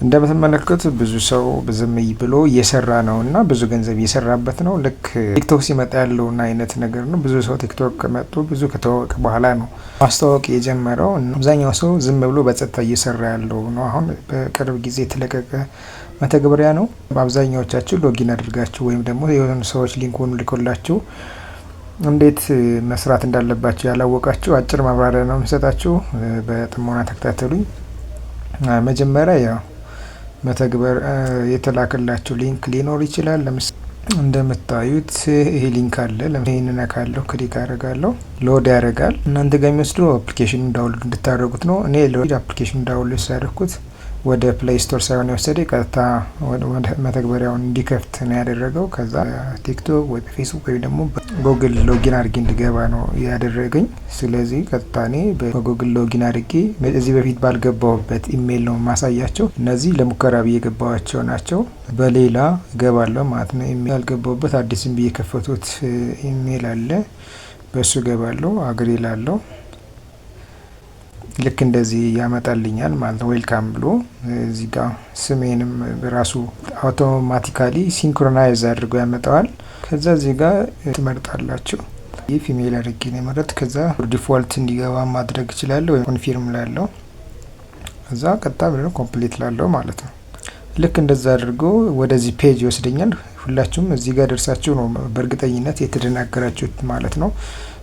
እንደምትመለከቱት ብዙ ሰው ዝም ብሎ እየሰራ ነው እና ብዙ ገንዘብ እየሰራበት ነው። ልክ ቲክቶክ ሲመጣ ያለውን አይነት ነገር ነው። ብዙ ሰው ቲክቶክ ከመጡ ብዙ ከተዋወቀ በኋላ ነው ማስተዋወቅ የጀመረው። አብዛኛው ሰው ዝም ብሎ በጸጥታ እየሰራ ያለው ነው። አሁን በቅርብ ጊዜ የተለቀቀ መተግበሪያ ነው። በአብዛኛዎቻችሁ login አድርጋችሁ ወይም ደግሞ የሆኑ ሰዎች link ኡን ልኮላችሁ እንዴት መስራት እንዳለባችሁ ያላወቃችሁ አጭር ማብራሪያ ነው የምሰጣችሁ። በጥሞና ተከታተሉኝ። መጀመሪያ ያው መተግበር የተላከላችሁ link ሊኖር ይችላል። ለምሳሌ እንደምታዩት ይሄ link አለ። ይሄን እነካለሁ፣ click አደርጋለሁ፣ load ያደርጋል። እናንተ ጋር የሚወስደው application download እንድታደርጉት ነው። እኔ application download ሳደርኩት ወደ Play Store ሳይሆን የወሰደ ቀጥታ መተግበሪያውን እንዲከፍት ነው ያደረገው። ከዛ ቲክቶክ ወይ በፌስቡክ ወይም ደግሞ Google login አድርጌ እንድገባ ነው ያደረገኝ። ስለዚህ ቀጥታ እኔ በ Google login አድርጌ እዚህ በፊት ባልገባሁበት ኢሜይል ነው ማሳያቸው። እነዚህ ለሙከራ ብዬ የገባኋቸው ናቸው። በሌላ እገባለሁ ማለት ነው። ኢሜይል ያልገባሁበት አዲስም ብዬ የከፈቱት ኢሜይል አለ። በሱ እገባለሁ፣ agree ላለሁ ልክ እንደዚህ ያመጣልኛል ማለት ነው። Welcome ብሎ እዚህ ጋር ስሜንም በራሱ automatically synchronize አድርጎ ያመጣዋል። ከዛ እዚህ ጋር ትመርጣላችሁ። ይህ female አድርጌ ነው የመረጥ። ከዛ default እንዲገባ ማድረግ እችላለሁ ወይም confirm ላለው እዛ ቀጥታ ብሎ complete ላለው ማለት ነው። ልክ እንደዛ አድርጎ ወደዚህ page ይወስደኛል። ሁላችሁም እዚህ ጋር ደርሳችሁ ነው በእርግጠኝነት የተደናገራችሁት ማለት ነው።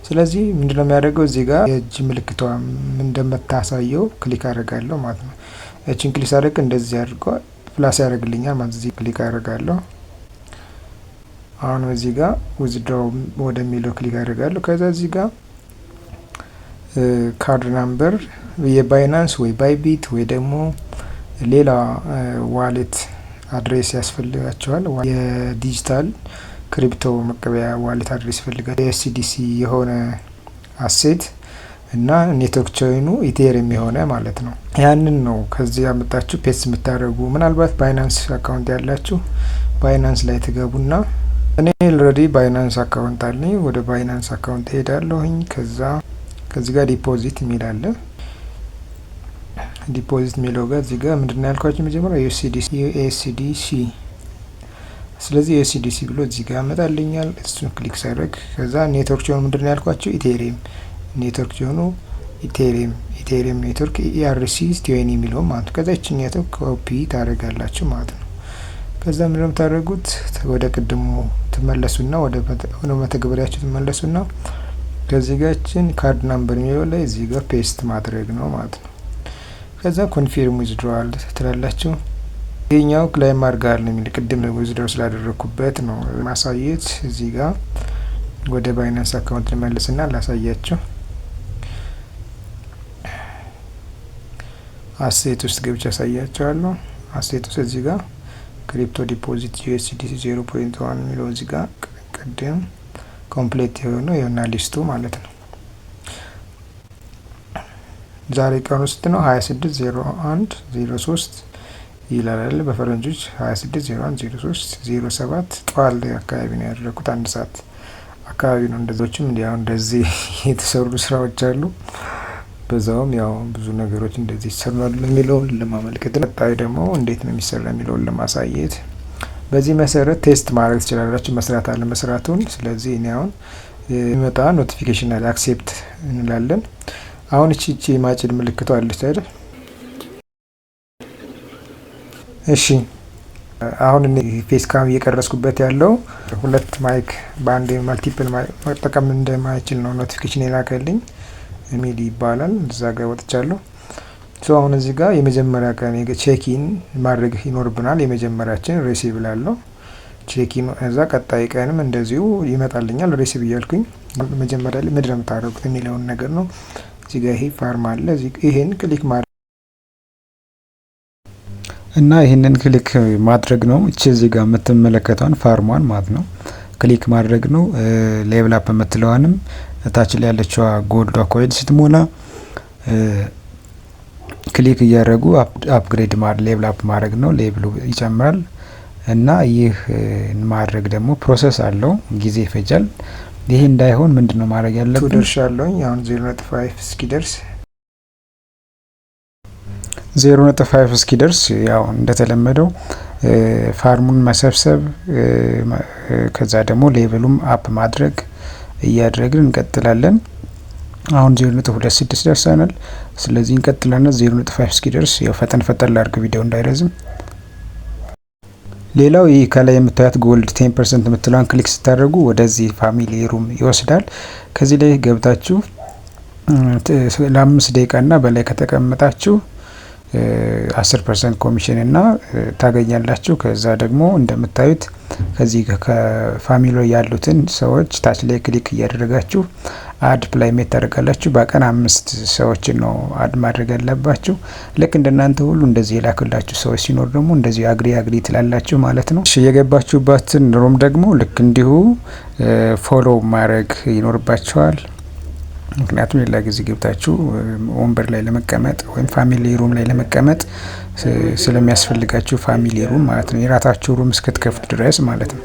ስለዚህ ምንድነው የሚያደርገው? እዚህ ጋር የእጅ ምልክቷ እንደምታሳየው click አደርጋለሁ ማለት ነው። እችን click ሳደርግ እንደዚህ አድርጎ plus ያደርግልኛል ማለት እዚህ click አደርጋለሁ። አሁን እዚህ ጋር withdraw ወደሚለው click አደርጋለሁ። ከዛ እዚህ ጋር card number የ Binance ወይ Bybit ወይ ደግሞ ሌላ wallet address ያስፈልጋቸዋል። የ digital crypto መቀበያ wallet address ይፈልጋል። USDC የሆነ asset እና network chain ኑ Ethereum የሆነ ማለት ነው። ያንን ነው ከዚህ ያመጣችሁ paste የምታደርጉ። ምናልባት Binance account ያላችሁ Binance ላይ ትገቡና እኔ already Binance account አለኝ። ወደ Binance account እሄዳለሁኝ። ከዛ ከዚህ ጋር deposit የሚል አለ። Deposit የሚለው ጋር እዚህ ጋር ምንድን ነው ያልኳቸው መጀመሪያ USDC። ስለዚህ USDC ብሎ እዚህ ጋር ያመጣልኛል። እሱን click ሳደርግ ከዛ network chain ኑ ምንድን ነው ያልኳቸው Ethereum network chain ኑ Ethereum network ERC 20 የሚለው ማለት ነው። ከዛ ይችን network copy ታደርጋላችሁ ማለት ነው። ከዛ ምንድነው የምታደርጉት? ወደ ቅድሙ ትመለሱና ወደ መተግበሪያችሁ ትመለሱና ከዚህ ጋችን card number የሚለው ላይ እዚህ ጋር paste ማድረግ ነው ማለት ነው። ከዛ confirm withdrawal ትላላችሁ። ይሄኛው claim አድርገሃል ነው የሚል፣ ቅድም withdraw ስላደረግኩበት ነው ማሳየት። እዚህ ጋር ወደ Binance account ልመልስና ላሳያችሁ። Asset ውስጥ ገብቼ ያሳያቸዋለሁ። Asset ውስጥ እዚህ ጋር crypto deposit USDC 0.1 የሚለው እዚህ ጋር ቅድም complete የሆነው የሆና list ኡ ማለት ነው። ዛሬ ቀኑ ስንት ነው? 26/01/03 ይላል በፈረንጆች 26/01/03/07 ጠዋት ላይ አካባቢ ነው ያደረኩት። 1 ሰዓት አካባቢ ነው። እንደዚዎችም እንዲያው እንደዚህ የተሰሩ ስራዎች አሉ። በዛውም ያው ብዙ ነገሮች እንደዚህ ይሰራሉ የሚለውን ለማመልከት፣ ቀጣይ ደግሞ እንዴት ነው የሚሰራ የሚለውን ለማሳየት በዚህ መሰረት test ማድረግ ትችላላችሁ፣ መስራት አለመስራቱን። ስለዚህ እኔ አሁን የሚመጣ notification አለ፣ accept እንላለን። አሁን እቺ ማጭድ ምልክቷ አለች አይደል? እሺ፣ አሁን እኔ face cam እየቀረጽኩበት ያለው ሁለት mic በአንድ multiple መጠቀም እንደማይችል ነው notification የላከልኝ። ሚል ይባላል። እዛ ጋር ወጥቻለሁ። So አሁን እዚህ ጋር የመጀመሪያ ቀን check in ማድረግ ይኖርብናል። የመጀመሪያችን receive ላለው check in፣ እዛ ቀጣይ ቀንም እንደዚሁ ይመጣልኛል። Receive እያልኩኝ መጀመሪያ ላይ ምንድን ነው የምታደርጉት የሚለውን ነገር ነው። እዚህ ጋር ይሄ farm አለ። ይሄን click ማድረግ እና ይህንን click ማድረግ ነው። እቺ እዚህ ጋር የምትመለከቷን farm ሟን ማለት ነው click ማድረግ ነው። Level up የምትለዋንም ታች ላይ ያለችዋ gold ዷ coin ስትሞላ click እያደረጉ upgrade level up ማድረግ ነው። Level ኡ ይጨምራል እና ይህ ማድረግ ደግሞ process አለው፣ ጊዜ ይፈጃል። ይህ እንዳይሆን ምንድን ነው ማድረግ ያለብን? ደርሻለሁኝ። አሁን 0.5 እስኪደርስ 0.5 እስኪደርስ ያው እንደተለመደው farm ኡን መሰብሰብ፣ ከዛ ደግሞ level ኡም up ማድረግ እያደረግን እንቀጥላለን። አሁን 0.26 ደርሰናል። ስለዚህ እንቀጥላለን 0.5 እስኪደርስ። ያው ፈጠን ፈጠን ላድርግ ቪዲዮ እንዳይረዝም። ሌላው ይህ ከላይ የምታዩት gold 10% የምትለዋን click ስታደርጉ ወደዚህ family room ይወስዳል። ከዚህ ላይ ገብታችሁ ለ5 ደቂቃ እና በላይ ከተቀመጣችሁ 10% ኮሚሽን እና ታገኛላችሁ። ከዛ ደግሞ እንደምታዩት ከዚህ ከ family ያሉትን ሰዎች ታች ላይ click እያደረጋችሁ add playmate ታደርጋላችሁ። በቀን አምስት ሰዎችን ነው add ማድረግ ያለባችሁ። ልክ እንደናንተ ሁሉ እንደዚህ የላክላችሁ ሰዎች ሲኖር ደግሞ እንደዚህ agree agree ትላላችሁ ማለት ነው። የገባችሁባትን room ደግሞ ልክ እንዲሁ follow ማድረግ ይኖርባችኋል። ምክንያቱም ሌላ ጊዜ ገብታችሁ ወንበር ላይ ለመቀመጥ ወይም family room ላይ ለመቀመጥ ስለሚያስፈልጋችሁ family room ማለት ነው። የራሳችሁ room እስክትከፍቱ ድረስ ማለት ነው።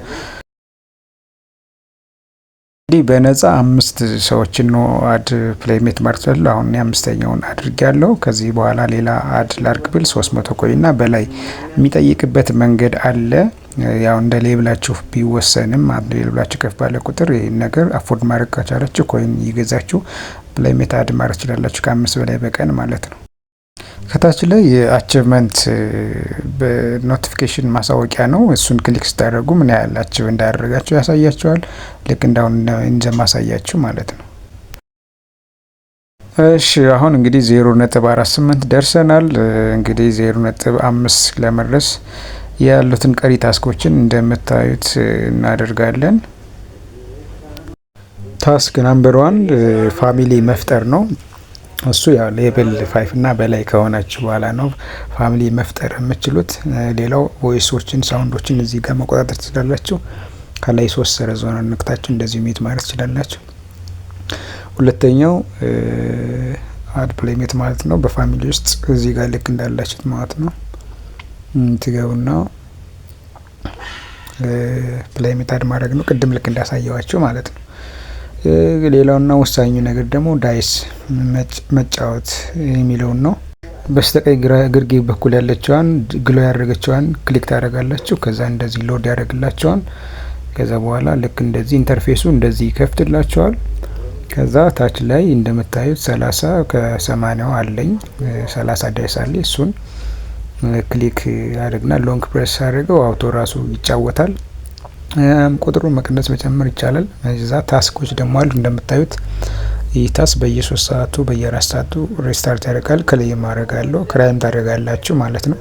እንግዲህ በነጻ አምስት ሰዎችን ነው add playmate ማለት ያለው። አሁን አምስተኛውን አድርጌያለሁ። ከዚህ በኋላ ሌላ add ላርግ ብል 300 coin ና በላይ የሚጠይቅበት መንገድ አለ። ያው እንደ level ኣችሁ ቢወሰንም level ኣችሁ ከፍ ባለ ቁጥር ይህን ነገር afford ማድረግ ከቻላችሁ coin እየገዛችሁ playmate add ማድረግ ትችላላችሁ፣ ከአምስት በላይ በቀን ማለት ነው። ከታች ላይ የ achievement በ notification ማሳወቂያ ነው። እሱን click ስታደርጉ ምን ያህል achieve እንዳደረጋችሁ ያሳያችኋል። ልክ እንዳሁን እንደማሳያችሁ ማለት ነው። እሺ፣ አሁን እንግዲህ 0.48 ደርሰናል። እንግዲህ 0.5 ለመድረስ ያሉትን ቀሪ task ኦችን እንደምታዩት እናደርጋለን። Task number one family መፍጠር ነው። እሱ ያው level 5 እና በላይ ከሆናችሁ በኋላ ነው family መፍጠር የምትችሉት። ሌላው voice ኦችን፣ sound ኦችን እዚህ ጋር መቆጣጠር ትችላላችሁ። ከላይ ሶስት ሰረዟን ነክታችሁ እንደዚህ mute ማድረግ ትችላላችሁ። ሁለተኛው add playmate ማለት ነው። በ family ውስጥ እዚህ ጋር ልክ እንዳላችሁት ማለት ነው ትገቡና playmate add ማድረግ ነው። ቅድም ልክ እንዳሳየዋችሁ ማለት ነው። ሌላውና ወሳኙ ነገር ደግሞ dice መጫወት የሚለውን ነው። በስተቀኝ ግርጌ በኩል ያለችዋን glow ያደረገችዋን click ታደርጋላችሁ። ከዛ እንደዚህ load ያደርግላችኋል። ከዛ በኋላ ልክ እንደዚህ interface ኡ እንደዚህ ይከፍትላችኋል። ከዛ ታች ላይ እንደምታዩት 30 ከ80ው አለኝ፣ 30 dice አለኝ። እሱን click አድርግና long press አድርገው auto ራሱ ይጫወታል። ቁጥሩን መቀነስ መጨመር ይቻላል። እዛ task ኦች ደግሞ አሉ። እንደምታዩት ይህ task በየ3 ሰዓቱ፣ በየ4 ሰዓቱ restart ያደርጋል። Claim ማድረግ አለው፣ claim ታደርጋላችሁ ማለት ነው።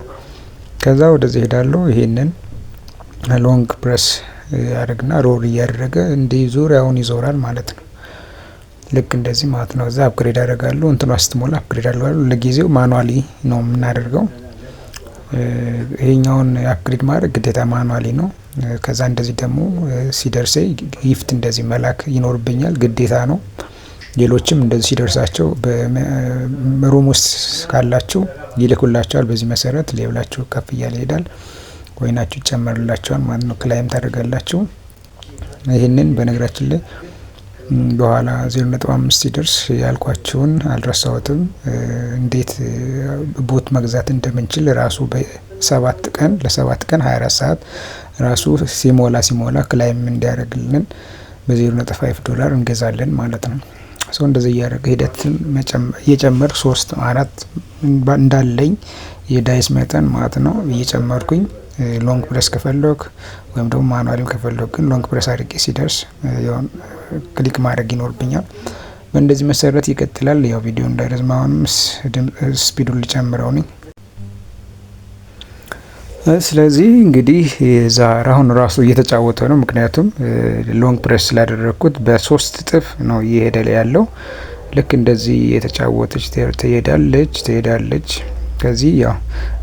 ከዛ ወደዚህ ሄዳለሁ። ይሄንን long press ያደርግና roll እያደረገ እንዲህ ዙሪያውን ይዞራል ማለት ነው። ልክ እንደዚህ ማለት ነው። እዛ upgrade አደርጋለሁ። እንትኗ ስትሞላ upgrade አደርጋለሁ። ለጊዜው manually ነው የምናደርገው። ይሄኛውን upgrade ማድረግ ግዴታ manually ነው። ከዛ እንደዚህ ደግሞ ሲደርሰኝ gift እንደዚህ መላክ ይኖርብኛል፣ ግዴታ ነው። ሌሎችም እንደዚህ ሲደርሳቸው በ room ውስጥ ካላችሁ ይልኩላችኋል። በዚህ መሰረት level ኣችሁ ከፍ እያለ ይሄዳል። Coin ኣችሁ ይጨመርላችኋል ማለት ነው። Claim ታደርጋላችሁ። ይህንን በነገራችን ላይ በኋላ 0.5 ሲደርስ ያልኳችሁን አልረሳሁትም። እንዴት bot መግዛት እንደምንችል ራሱ በ7 ቀን ለ7 ቀን 24 ሰዓት ራሱ ሲሞላ ሲሞላ claim እንዲያደርግልን በ0.5 ዶላር እንገዛለን ማለት ነው። ሰው እንደዚህ እያደረገ ሂደትን እየጨመር ሶስት አራት እንዳለኝ የ dice መጠን ማለት ነው እየጨመርኩኝ long press ከፈለግ ወይም ደግሞ manually ም ከፈለግ ግን long press አድርጌ ሲደርስ click ማድረግ ይኖርብኛል። በእንደዚህ መሰረት ይቀጥላል። ያው ቪዲዮ እንዳይረዝም አሁንም speed ኡን ልጨምረው ነኝ። ስለዚህ እንግዲህ ዛሬ አሁን ራሱ እየተጫወተ ነው። ምክንያቱም long press ስላደረግኩት በ3 እጥፍ ነው እየሄደ ያለው። ልክ እንደዚህ የተጫወተች ትሄዳለች ትሄዳለች። ከዚህ ያው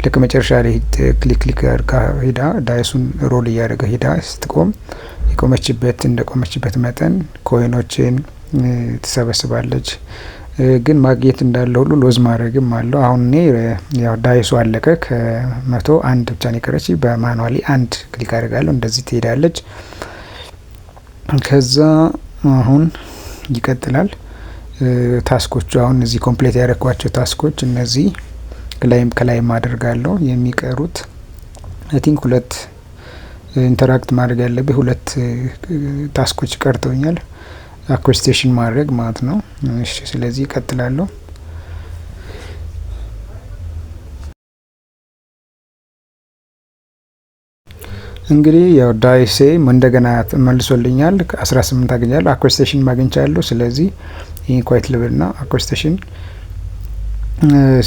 ልክ መጨረሻ ላይ click click አድርጋ ሄዳ dice ኡን roll እያደረገ ሄዳ ስትቆም የቆመችበት እንደ ቆመችበት መጠን coin ኦችን ትሰበስባለች። ግን ማግኘት እንዳለ ሁሉ lose ማድረግም አለው። አሁን እኔ ያው dice ኡ አለቀ፣ ከ101 ብቻ ነው የቀረች። በ manually አንድ click አድርጋለሁ፣ እንደዚህ ትሄዳለች። ከዛ አሁን ይቀጥላል task ኦቹ። አሁን እዚህ complete ያደረኳቸው task ኦች እነዚህ Claim claim አደርጋለሁ። የሚቀሩት I think ሁለት interact ማድረግ ያለብኝ ሁለት task ኦች ቀርተውኛል። Acquisition ማድረግ ማለት ነው። እሺ፣ ስለዚህ እቀጥላለሁ። እንግዲህ ያው dice ኤ እንደገና መልሶልኛል። 18 አግኝቻለሁ። Acquisition አግኝቻለሁ። ስለዚህ ይህን quit ልበልና acquisition፣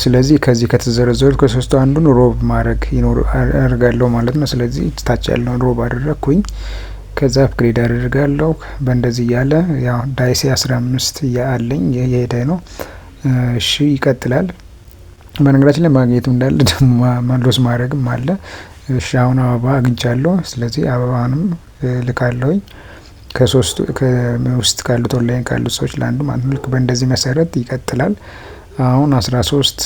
ስለዚህ ከዚህ ከተዘረዘሩት ከሶስቱ አንዱን rob ማድረግ ይኖር አደርጋለሁ ማለት ነው። ስለዚህ ታች ያለውን rob አደረግኩኝ። ከዛ upgrade አደርጋለሁ። በእንደዚህ እያለ ያው dice ኤ 15 እያለኝ የሄደ ነው። እሺ፣ ይቀጥላል። በነገራችን ላይ ማግኘቱ እንዳለ ደግሞ lose ማድረግም አለ። እሺ፣ አሁን አበባ አግኝቻለሁ። ስለዚህ አበባንም ልካለሁኝ ከሶስቱ ውስጥ ካሉት ኦንላይን ካሉት ሰዎች ለአንዱ ማለት ነው። ልክ በእንደዚህ መሰረት ይቀጥላል። አሁን 13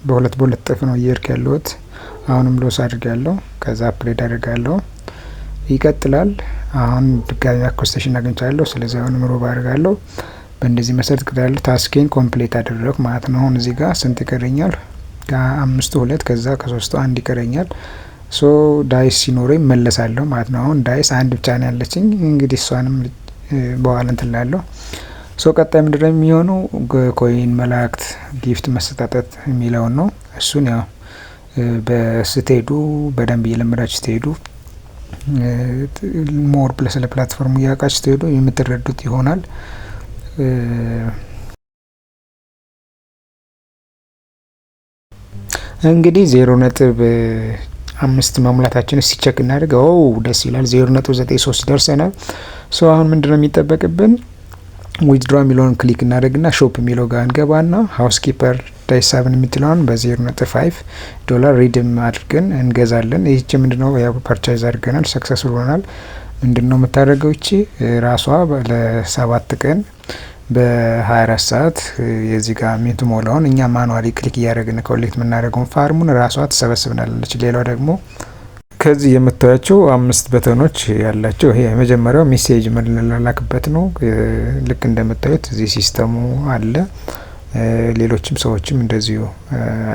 በሁለት በሁለት እጥፍ ነው እየሄድክ ያለሁት። አሁንም lose አድርጋለሁ። ከዛ upgrade አድርጋለሁ። ይቀጥላል። አሁን ድጋሚ acquisition አግኝቻለሁ። ስለዚህ አሁንም rob አድርጋለሁ። በእንደዚህ መሰረት እቀጥላለሁ። Task ኤን complete አደረግኩ ማለት ነው። አሁን እዚህ ጋር ስንት ይቀረኛል? ከአምስቱ ሁለት፣ ከዛ ከሶስቱ አንድ ይቀረኛል። So dice ሲኖረኝ መለሳለሁ ማለት ነው። አሁን dice አንድ ብቻ ነው ያለችኝ። እንግዲህ እሷንም በኋላ እንትን እላለሁ። So ቀጣይ ምንድነው የሚሆነው? Coin መላክት፣ gift መሰጣጠት የሚለውን ነው። እሱን ያው በስትሄዱ በደንብ እየለመዳችሁ ስትሄዱ፣ more ስለ platform ኡ እያወቃችሁ ስትሄዱ የምትረዱት ይሆናል። እንግዲህ 0.5 መሙላታችን እስቲ check እናድርግ። ኦ፣ ደስ ይላል። 0.93 ደርሰናል። So አሁን ምንድነው የሚጠበቅብን? Withdraw የሚለውን click እናደርግና shop የሚለው ጋር እንገባና housekeeper dice seven የምትለውን በ0.5 ዶላር redeem አድርገን እንገዛለን። ይህች ምንድነው? ያው purchase አድርገናል፣ successful ሆናል። ምንድነው የምታደርገው? ይቺ ራሷ ለ7 ቀን በ24 ሰዓት የዚህ ጋር የምትሞላውን እኛ manually click እያደረግን collect የምናደርገውን farm ኡን ራሷ ትሰበስብናለች። ሌላው ደግሞ ከዚህ የምታያቸው አምስት button ኦች ያላቸው ይሄ የመጀመሪያው message የምንላላክበት ነው። ልክ እንደምታዩት እዚህ system ኡ አለ። ሌሎችም ሰዎችም እንደዚሁ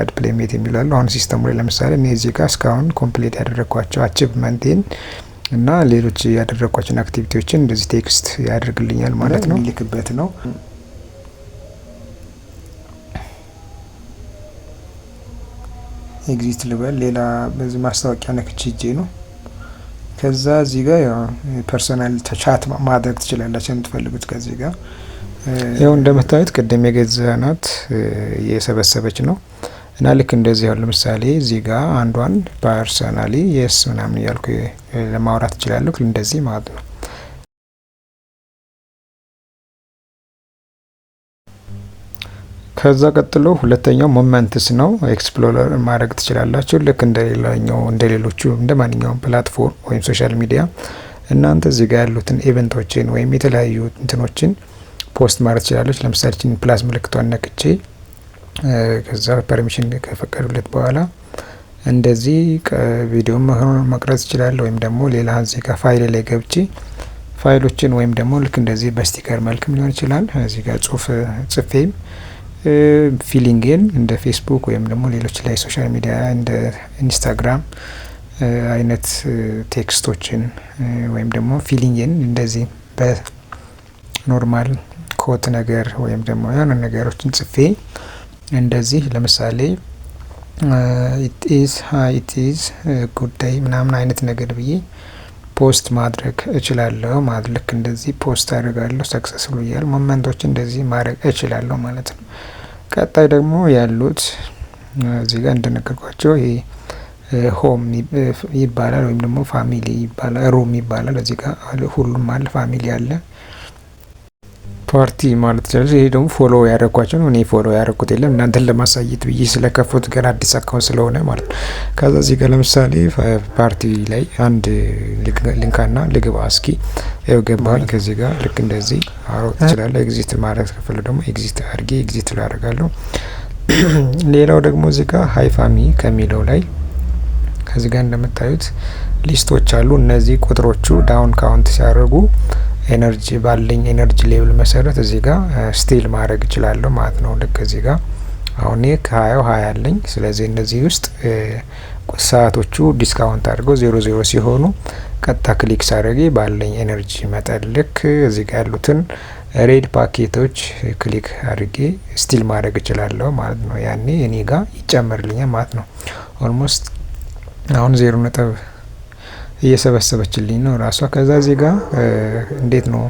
add playmate የሚሉ አሉ። አሁን system ኡ ላይ ለምሳሌ እኔ እዚህ ጋር እስካሁን complete ያደረግኳቸው achievement ኤን እና ሌሎች ያደረግኳቸውን activity ዎችን እንደዚህ text ያደርግልኛል ማለት ነው። የሚልክበት ነው። Exit ልበል። ሌላ በዚህ ማስታወቂያ ነክቼ ሄጄ ነው። ከዛ እዚህ ጋር ያው personal chat ማድረግ ትችላላችሁ የምትፈልጉት ከዚህ ጋር። ያው እንደምታዩት ቅድም የገዛናት እየሰበሰበች ነው እና ልክ እንደዚህ ያው ለምሳሌ እዚህ ጋር አንዷን personally yes ምናምን እያልኩ ለማውራት እችላለሁ እንደዚህ ማለት ነው። ከዛ ቀጥሎ ሁለተኛው moments ነው። Explore ማድረግ ትችላላችሁ። ልክ እንደ ሌላኛው እንደ ሌሎቹ እንደ ማንኛውም platform ወይም social media እናንተ እዚህ ጋር ያሉትን event ኦችን ወይም የተለያዩ እንትኖችን post ማድረግ ትችላለች። ለምሳሌ plus ምልክቷን ነክቼ ከዛ permission ከፈቀዱለት በኋላ እንደዚህ ቪዲዮ መቅረጽ ይችላል። ወይም ደግሞ ሌላ እዚህ ጋር ፋይል ላይ ገብቼ ፋይሎችን ወይም ደግሞ ልክ እንደዚህ በ sticker መልክም ሊሆን ይችላል። እዚህ ጋር ጽሁፍ ጽፌም feeling ኤን እንደ ፌስቡክ ወይም ደግሞ ሌሎች ላይ social media እንደ ኢንስታግራም አይነት text ኦችን ወይም ደግሞ feeling ኤን እንደዚህ በ normal quote ነገር ወይም ደግሞ የሆነ ነገሮችን ጽፌ እንደዚህ ለምሳሌ it is hi, it is good day ምናምን አይነት ነገር ብዬ post ማድረግ እችላለሁ ማለት ልክ እንደዚህ post አደርጋለሁ፣ successful እያለ moment ኦች እንደዚህ ማድረግ እችላለሁ ማለት ነው። ቀጣይ ደግሞ ያሉት እዚህ ጋር እንደነገርኳቸው ይሄ home ይባላል ወይም ደግሞ family ይባላል፣ room ይባላል። እዚህ ጋር ሁሉም አለ፣ family አለ፣ ፓርቲ ማለት ይችላል። ይሄ ደግሞ follow ያደረኳቸው ነው። እኔ follow ያደረኩት የለም፣ እናንተን ለማሳየት ብዬ ስለከፈትኩት ገና አዲስ account ስለሆነ ማለት ነው። ከዛ እዚህ ጋር ለምሳሌ ፓርቲ ላይ አንድ ልንካና ልግባ እስኪ። ያው ገባሁኝ። ከዚህ ጋር ልክ እንደዚህ አሮጥ ትችላለህ። Exit ማድረግ ከፈለኩ ደግሞ exit አድርጌ exit ላደርጋለሁ። ሌላው ደግሞ እዚህ ጋር hi family ከሚለው ላይ ከዚህ ጋር እንደምታዩት list ኦች አሉ። እነዚህ ቁጥሮቹ down count ሲያደርጉ energy ባለኝ energy level መሰረት እዚህ ጋር steal ማድረግ እችላለሁ ማለት ነው። ልክ እዚህ ጋር አሁን እኔ ከ20ው 20 አለኝ። ስለዚህ እነዚህ ውስጥ ሰዓቶቹ discount አድርገው 00 ሲሆኑ ቀጥታ click ሳደርግ ባለኝ energy መጠን ልክ እዚህ ጋር ያሉትን red packet ኦች click አድርጌ steal ማድረግ እችላለሁ ማለት ነው። ያኔ እኔ ጋር ይጨመርልኛል ማለት ነው። Almost አሁን 0 ነጥብ እየሰበሰበችልኝ ነው ራሷ። ከዛ እዚህ ጋር እንዴት ነው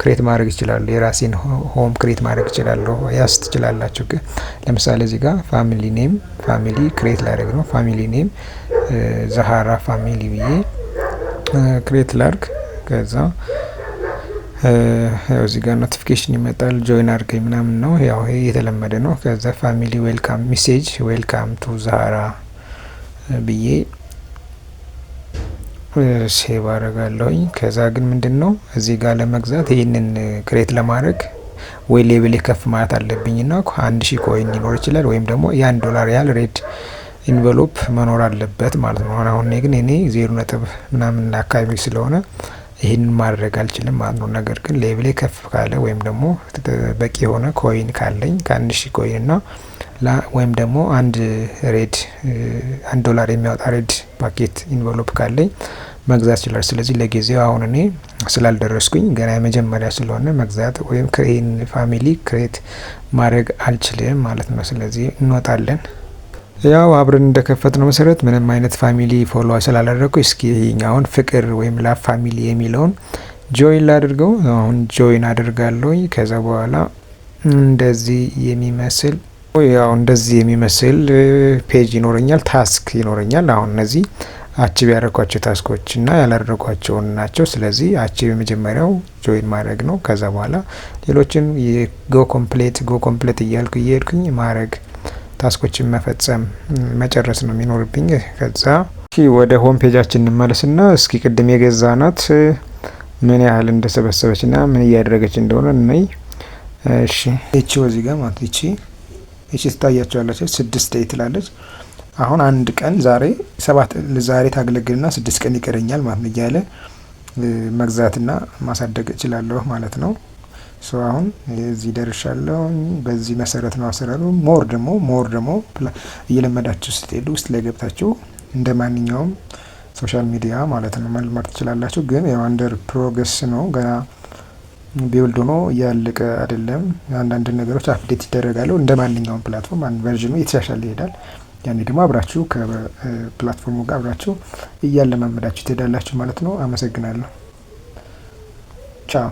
create ማድረግ እችላለሁ? የራሴን home create ማድረግ እችላለሁ። ያስ ትችላላችሁ። ግን ለምሳሌ እዚህ ጋር family name፣ family create ላደርግ ነው። Family name ዛሃራ family ብዬ create ላርግ። ከዛ ያው እዚህ ጋር notification ይመጣል፣ join አድርገኝ ምናምን ነው። ያው ይሄ የተለመደ ነው። ከዛ family welcome message፣ "Welcome to ዛሃራ" ብዬ save አደርጋለሁኝ። ከዛ ግን ምንድን ነው እዚህ ጋር ለመግዛት፣ ይህንን create ለማድረግ ወይ level ከፍ ማለት አለብኝ ና 1000 coin ሊኖር ይችላል ወይም ደግሞ የ1 ዶላር ያህል red envelope መኖር አለበት ማለት ነው። አሁን ግን እኔ 0 ነጥብ ምናምን አካባቢ ስለሆነ ይህንን ማድረግ አልችልም ማለት ነው። ነገር ግን level ኤ ከፍ ካለ ወይም ደግሞ በቂ የሆነ coin ካለኝ፣ ከ1000 coin እና ወይም ደግሞ አንድ red 1 ዶላር የሚያወጣ red packet envelope ካለኝ መግዛት ይችላል። ስለዚህ ለጊዜው አሁን እኔ ስላልደረስኩኝ፣ ገና የመጀመሪያ ስለሆነ መግዛት ወይም ይህን family create ማድረግ አልችልም ማለት ነው። ስለዚህ እንወጣለን። ያው አብረን እንደከፈትነው መሰረት ምንም አይነት family follow ስላላደረግኩ እስኪ ይሄኛውን ፍቅር ወይም love family የሚለውን join ላድርገው። አሁን join አድርጋለሁ። ከዛ በኋላ እንደዚህ የሚመስል፣ ያው እንደዚህ የሚመስል page ይኖረኛል፣ task ይኖረኛል። አሁን እነዚህ achieve ያደረኳቸው task ኦች እና ያላደረኳቸውን ናቸው። ስለዚህ achieve የመጀመሪያው join ማድረግ ነው። ከዛ በኋላ ሌሎችን go complete፣ go complete እያልኩ እየሄድኩኝ ማድረግ፣ task ኦችን መፈጸም፣ መጨረስ ነው የሚኖርብኝ። ከዛ ወደ home page ኣችን እንመለስና እስኪ ቅድም የገዛናት ምን ያህል እንደሰበሰበች ና ምን እያደረገች እንደሆነ እንይ። እሺ፣ እቺ እዚህ ጋር ማለት እቺ ትታያቸዋለች፣ 6 day ትላለች። አሁን አንድ ቀን፣ ዛሬ 7፣ ዛሬ ታገለግልና 6 ቀን ይቀረኛል ማለት ነው እያለ መግዛትና ማሳደግ እችላለሁ ማለት ነው። So አሁን እዚህ ደርሻለሁ። በዚህ መሰረት ነው አሰራሩ። More ደግሞ እየለመዳችሁ ስትሄዱ ውስጥ ላይ ገብታችሁ እንደ ማንኛውም social media ማለት ነው መልመድ ትችላላችሁ። ግን ያው under progress ነው፣ ገና build ሆኖ እያለቀ አይደለም። አንዳንድ ነገሮች update ይደረጋሉ። እንደ ማንኛውም platform አንድ version ኑ እየተሻሻለ ይሄዳል። ያኔ ደግሞ አብራችሁ ከ platform ኡ ጋር አብራችሁ እያለማመዳችሁ ትሄዳላችሁ ማለት ነው። አመሰግናለሁ። ቻው።